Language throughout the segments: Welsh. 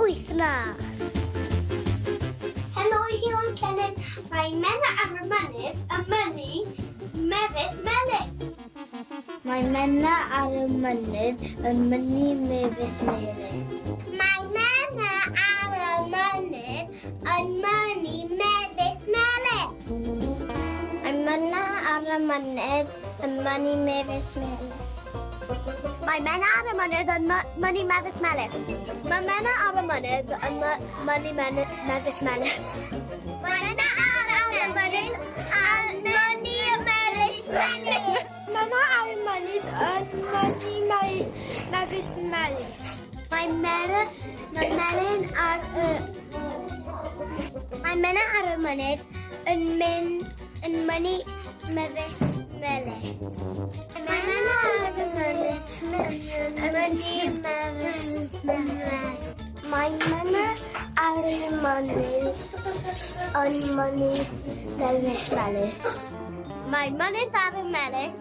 wythnos. Helo, Iwan Celyn. Mae Menna ar y mynydd yn mynnu mefus melys. Mae Menna ar y mynydd yn mynnu mefus melys. Mae Menna ar y mynydd yn mynnu mefus melys. Mae Menna ar y mynydd yn mynnu mefus melys. Mae Menna ar y mynydd yn mynnu mefus melys. Mae Menna ar y mynydd yn mynnu mefus melys. Mae Menna ar y mynydd yn mynnu melys melys. Menna ar y mynydd yn mynnu mefus melys. Mae Mera, mae Melyn ar y... Mae Menna ar y mynydd yn mynd yn mynnu mefus melys. Mae Menna ar y mynydd yn mynnu mefus melys. Mae Menna ar y mynydd yn mynnu mefus melys. Mae mynydd ar y melys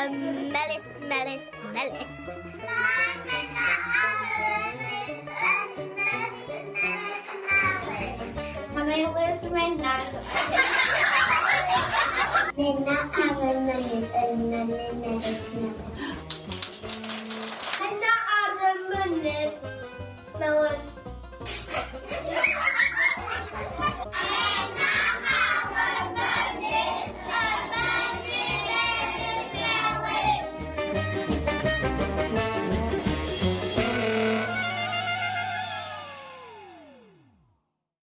yn melys, melys, melys. Mae Menna ar y mynydd yn melys, melys, melys. Mae Melys Menna. Menna ar y mynydd yn mynnu mefus melys.